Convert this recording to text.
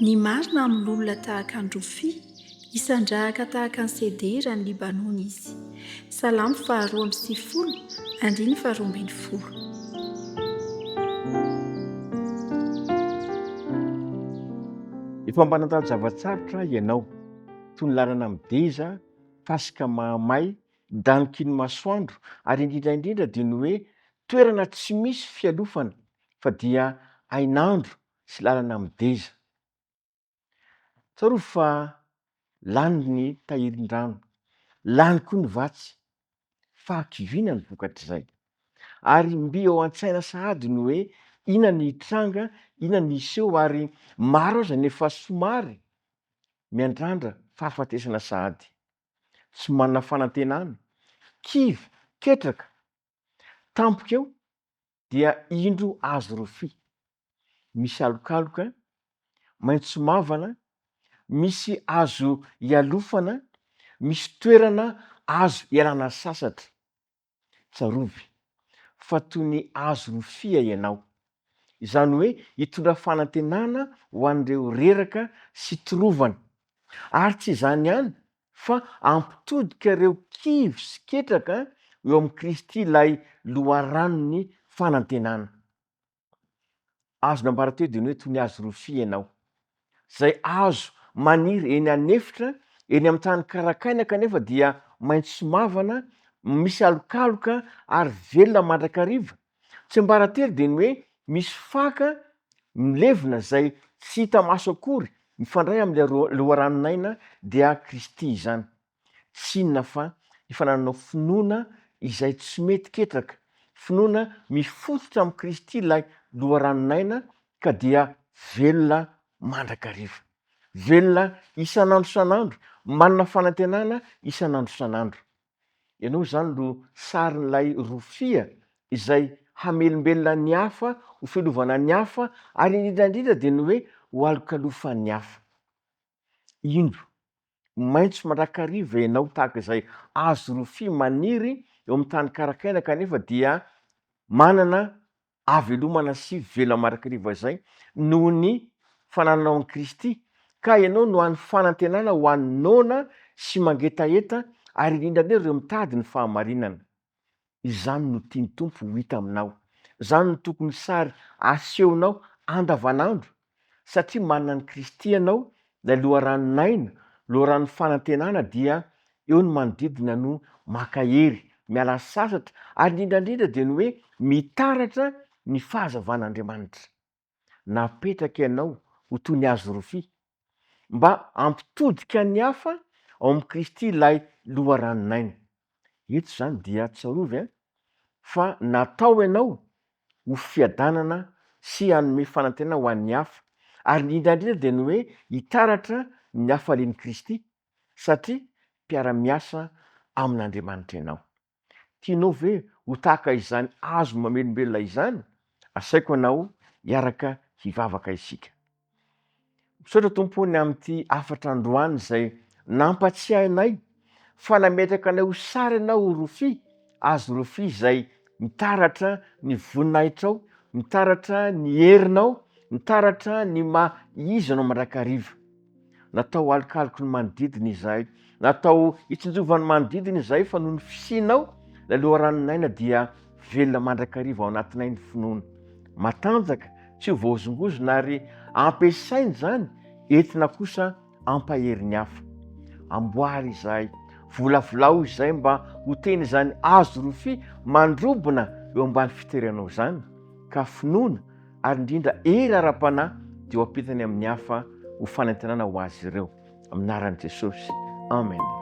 Ny marina hamololona tahaka ny rofia, hisandrahaka tahaka ny sedera any Libanona izy. Salamo faharoa amby sivifolo, andininy faharoa ambin'ny folo. Efa mba nandalo zava-tsarotra ianao, toy ny lalana mideza, fasika mahamay, daniky ny masoandro, ary indrindra indrindra dia ny hoe toerana tsy misy fialofana fa dia hainandro sy lalana mideza. Tsarovy fa lany ny tahirin-drano, lany koa ny vatsy, fahakiviana ny vokatr'izay. Ary mby ao an-tsaina sahady ny hoe inona ny hitranga, inona ny hiseho ary maro aza ny efa somary miandrandra fahafatesana sahady. Tsy manana fanantenana, kivy, ketraka. Tampoka eo dia indro azo rofia, misy alokaloka, maitso mavana, misy azo ialofana, misy toerana azo ialana sasatra. Tsarovy fa toy ny azo rofia ianao. Izany hoe hitondra fanantenana ho an'ireo reraka sy torovana. Ary tsy izany ihany fa hampitodika ireo kivy sy ketraka eo amin'i Kristy ilay loharanon'ny fanantenana. Azo nambara teo dia ny hoe toy ny hazo rofia ianao, izay hazo maniry eny an'efitra, eny amin'ny tany karakaina kanefa dia maitso mavana, misy alokaloka ary velona mandrakariva. Tsiambaratelo dia ny hoe misy faka milevina izay tsy hita maso akory mifandray amin'ilay loharanon'aina dia Kristy izany. Tsy inona fa ny fanananao finoana izay tsy mety ketraka, finoana mifototra amin'i Kristy ilay loharanon'aina ka dia velona mandrakariva. Velona isan'andro isan'andro, manana fanantenana isan'andro isan'andro. Ianao izany no sarin'ilay rofia izay hamelombelona ny hafa, ho fiarovana ny hafa, ary indrindra indrindra dia ny hoe ho alokalofan'ny hafa. Indro, maitso mandrakariva ianao tahaka izay hazo rofia maniry eo amin'ny tany karakaina kanefa dia manana havelomana sy velona mandrakariva izay noho ny fanananao an'i Kristy, ka ianao no hany fanantenana ho an'ny noana sy mangetaheta ary indrindra indrindra ireo mitady ny fahamarinana. Izany no tian'ny Tompo ho hita aminao. Izany no tokony sary asehonao andavanandro, satria manana an'i Kristy ianao, ilay loharanon'aina, loharanon'ny fanantenana dia eo ny manodidina no maka hery, miala sasatra ary indrindra indrindra dia ny hoe mitaratra ny fahazavan'Andriamanitra. Napetraka ianao ho toy ny hazo rofia mba hampitodika ny hafa ao amin'i Kristy ilay loharanon'aina. Eto izany dia tsarovy an, fa natao ianao ho fiadanana sy hanome fanantenana ho an'ny hafa, ary indrindra indrindra dia ny hoe hitaratra ny hafalian'i Kristy, satria mpiara-miasa amin'Andriamanitra ianao. Tianao ve ho tahaka izany hazo mamelombelona izany? Asaiko anao hiaraka hivavaka isika. Misaotra Tompo o ny amin'ity hafatra androany izay nampatsiahy anay fa nametraka anay ho sary Ianao ho rofia, hazo rofia izay mitaratra ny voninahitrao, mitaratra ny herinao, mitaratra ny maha izy Anao mandrakariva. Natao alokaloky ny manodidina izahay, natao hitsinjovan'ny manodidina izahay fa noho ny fisianao, ilay loharanon'aina dia velona mandrakariva ao anatinay ny finoana. Matanjaka, tsy ho voahozongozona ary ampiasaina izany entina kosa hampahery ny hafa. Amboary izahay, volavolao izahay mba ho tena izany hazo rofia mandrobona eo ambany fiteranao izany ka finoana ary indrindra hery ara-panahy dia ho ampitany amin'ny hafa ho fanentanana ho azy ireo. Amin'ny anaran'i Jesosy. Amen.